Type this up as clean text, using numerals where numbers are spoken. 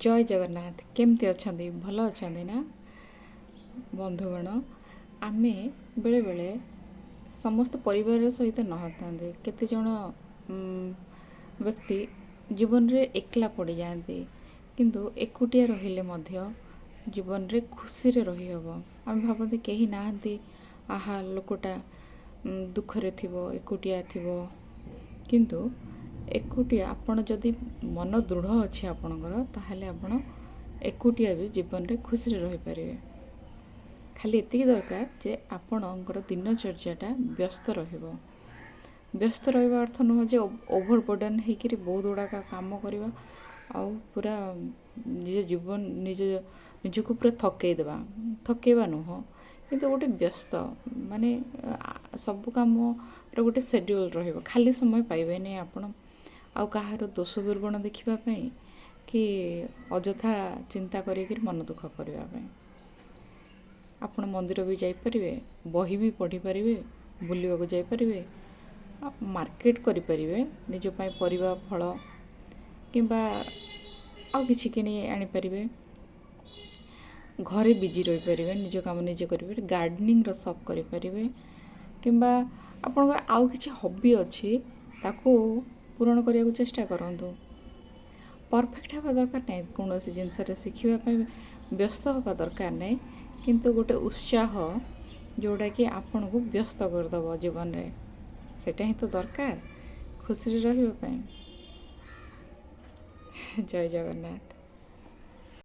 ଜୟ ଜଗନ୍ନାଥ। କେମିତି ଅଛନ୍ତି? ଭଲ ଅଛନ୍ତି ନା? ବନ୍ଧୁଗଣ, ଆମେ ବେଳେବେଳେ ସମସ୍ତ ପରିବାର ସହିତ ନଥାନ୍ତି। କେତେଜଣ ବ୍ୟକ୍ତି ଜୀବନରେ ଏକଲା ପଡ଼ିଯାଆନ୍ତି, କିନ୍ତୁ ଏକୁଟିଆ ରହିଲେ ମଧ୍ୟ ଜୀବନରେ ଖୁସିରେ ରହିହେବ। ଆମେ ଭାବନ୍ତି କେହି ନାହାନ୍ତି, ଆହା ଲୋକଟା ଦୁଃଖରେ ଥିବ, ଏକୁଟିଆ ଥିବ। କିନ୍ତୁ ଏକୁଟିଆ ଆପଣ ଯଦି ମନ ଦୃଢ଼ ଅଛି ଆପଣଙ୍କର, ତାହେଲେ ଆପଣ ଏକୁଟିଆ ବି ଜୀବନରେ ଖୁସିରେ ରହିପାରିବେ। ଖାଲି ଏତିକି ଦରକାର ଯେ ଆପଣଙ୍କର ଦିନଚର୍ଯ୍ୟାଟା ବ୍ୟସ୍ତ ରହିବ। ବ୍ୟସ୍ତ ରହିବା ଅର୍ଥ ନୁହଁ ଯେ ଓଭର ବର୍ଡ଼ନ୍ ହେଇକିରି ବହୁତ ଗୁଡ଼ାକ କାମ କରିବା ଆଉ ପୁରା ନିଜ ଜୀବନ ନିଜକୁ ପୁରା ଥକେଇ ଦେବା। ଥକେଇବା ନୁହଁ, କିନ୍ତୁ ଗୋଟେ ବ୍ୟସ୍ତ ମାନେ ସବୁ କାମର ଗୋଟେ ସେଡ୍ୟୁଲ୍ ରହିବ। ଖାଲି ସମୟ ପାଇବେନି ଆପଣ ଆଉ କାହାର ଦୋଷ ଦୁର୍ଗୁଣ ଦେଖିବା ପାଇଁ କି ଅଯଥା ଚିନ୍ତା କରିକିରି ମନ ଦୁଃଖ କରିବା ପାଇଁ। ଆପଣ ମନ୍ଦିର ବି ଯାଇପାରିବେ, ବହି ବି ପଢ଼ିପାରିବେ, ବୁଲିବାକୁ ଯାଇପାରିବେ, ମାର୍କେଟ କରିପାରିବେ, ନିଜ ପାଇଁ ପରିବା, ଫଳ କିମ୍ବା ଆଉ କିଛି କିଣି ଆଣିପାରିବେ। ଘରେ ବିଜି ରହିପାରିବେ, ନିଜ କାମ ନିଜେ କରିପାରିବେ, ଗାର୍ଡ଼େନିଂର ସକ୍ କରିପାରିବେ କିମ୍ବା ଆପଣଙ୍କର ଆଉ କିଛି ହବି ଅଛି, ତାକୁ ପୂରଣ କରିବାକୁ ଚେଷ୍ଟା କରନ୍ତୁ। ପରଫେକ୍ଟ ହେବା ଦରକାର ନାହିଁ କୌଣସି ଜିନିଷରେ, ଶିଖିବା ପାଇଁ ବ୍ୟସ୍ତ ହେବା ଦରକାର ନାହିଁ, କିନ୍ତୁ ଗୋଟେ ଉତ୍ସାହ ଯେଉଁଟାକି ଆପଣଙ୍କୁ ବ୍ୟସ୍ତ କରିଦେବ ଜୀବନରେ, ସେଇଟା ହିଁ ତ ଦରକାର ଖୁସିରେ ରହିବା ପାଇଁ। ଜୟ ଜଗନ୍ନାଥ।